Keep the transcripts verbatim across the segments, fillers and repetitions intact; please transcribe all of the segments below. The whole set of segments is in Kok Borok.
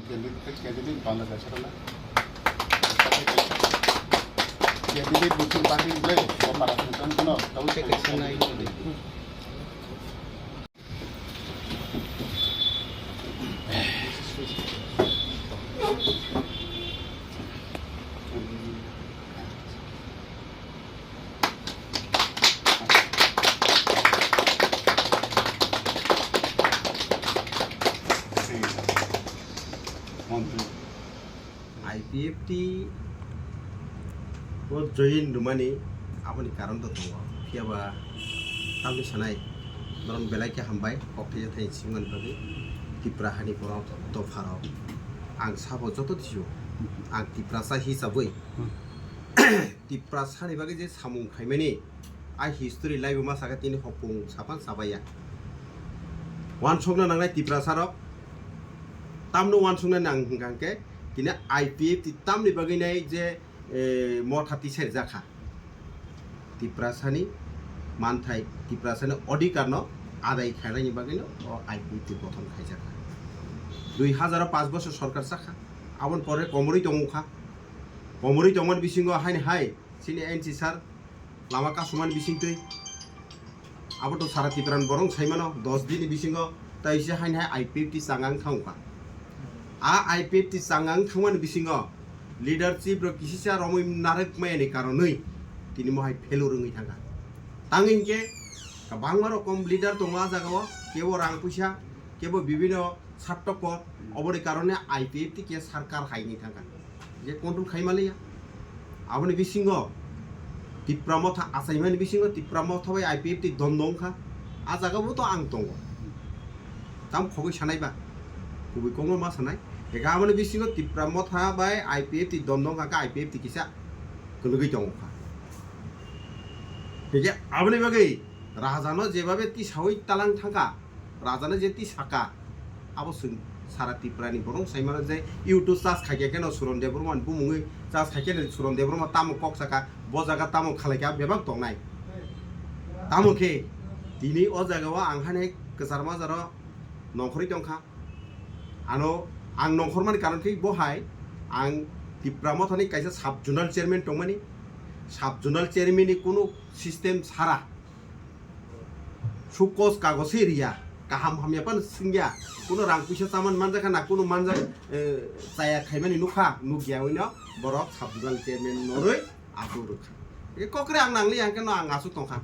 Candidate, candidate bangla kaisa rwna. Candidate buchung party le, o para sung tang kono, tau se kaisa nai. I P F T o join rwmani aboni karon to tongo, phiya ba tamni sanai norok belai khe hambai kok thaisa thai singmani bagwi. Tipra hani borok dopharok, ang sabo joto thisio, ang Tiprasa hisabwi Tiprasani bagwi je samung khaimani, a history laibo ma saka tini hopung sapan sabaya. Wansukna nangnai Tiprasarok, tamno wansukna nang hwnkha hwnkhe tini I P F T tamni bagwi nai je, eh, motha tisai rijak kha. Tiprasani manthai, Tiprasani odhikar no adai khainani bagwi no o I P F T gothon khaijak kha. Dui hazar o paanch bosor sorkar chakha, aboni pore komorwi tongkha. Komorwi tongmani bisingo haini hai chini N C sir lama kasumani bisingtwi. Abo to sara Tipra ni borok saimano dos din ni bisingo tai se haini hai I P F T changang thangkha. A I P F T changang thangmani bisingo leadership rok kisisa romwi narwk maya ni karonwi tini mohai failure wngwi thangkha. Tangwi hinkhe kwbangma rokom leader tongo a jagao, kebo rang puisa, kebo bibino Sattokor, oboni karone I P F T khe sarkar hai ni thangkha. Je control khai maliya. Aboni bisingo Tipra motha achaimani bisingo Tipra motha bai I P F T dondo wngkha. A jaga bo to ang tongo. Tam khogwi sanai ba. Kubui kongma ma sanai. Eka aboni bisingo Tipra motha bai I P F T dondo wngkha khe I P F T kisa kwlwgwi tongo kha. Hingke aboni bagwi rajano jebabe tisawi talang thangkha. Rajano je tisaka, abo chwng sara Tripura ni borok saimano je YouTube charge khaikhe keno Suron Debbarma ni bumungwi charge khaikhe no Suron Debbarma tamo kok saka, bo jaga tamo khalaikha bebak tongnai. Tamo khe tini o jaga o ang hani kwchar majaro nongkhorwi tongkha. Ano ang nongkhormani karon khe bo hai ang Tipra Mothani kaisa sub zonal chairman tongmani, sub zonal chairman ni kunu system sara sukos kagoswi riya, kaham hamya phano swngya, kuno rang puisa chamani manjakha na, kuno manjak, eh, chaya khaimani nukha, nukya wino borok sub zonal chairman norwi asuk rwkha. E kokre ang nangliya hwnkhe no ang asuk tongkha.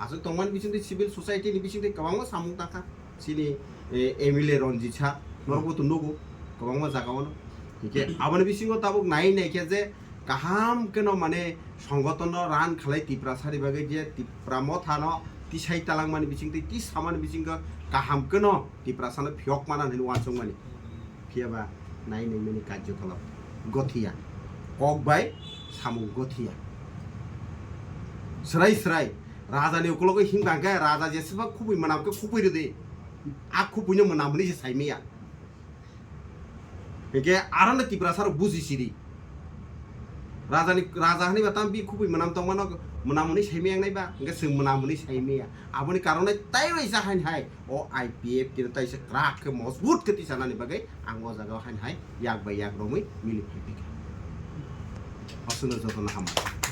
Asuk tongmani bisingtwi civil society ni bisingtwi kwbangma samung tangkha. Chini, eh, M L A Ranjit sir norokbo to nugo kwbangma jagao no. Hinkhe aboni bisingo tabuk nai naikhe je kaham kheno mane songotonno run khalai Tiprasani bagwi je Tipra Mothano tisai talangmani bisingtwi, tisamani bisingo kaham kheno Tiprasano phiyok mana hinwi uansukmani. Phiyaba nai naimani karjokolap gothiya, kok bai samung gothiya. Swrai swrai rajani ukulogwi himkha hwnkhe raja jeswkba khubui mwnam khe khubui rwdi, a khubuino mwnam hwnwi se saimaya. Hinkhe aroni Tiprasa rok buji siri. Rajani, raja hwnwi ba tamo bi khubui mwnam tongmano, mwnam hwnwi saimaya wngnai ba, hinkhe chwng mwnam hwnwi saimaya. Aboni karone tai waisa hain hai o I P F T no taisa kwrak khe mojbut khe tisanani bagwi ang o jaga o hain hai yak bai yak romwi mili phai phikha. Aswkno jotono hambai.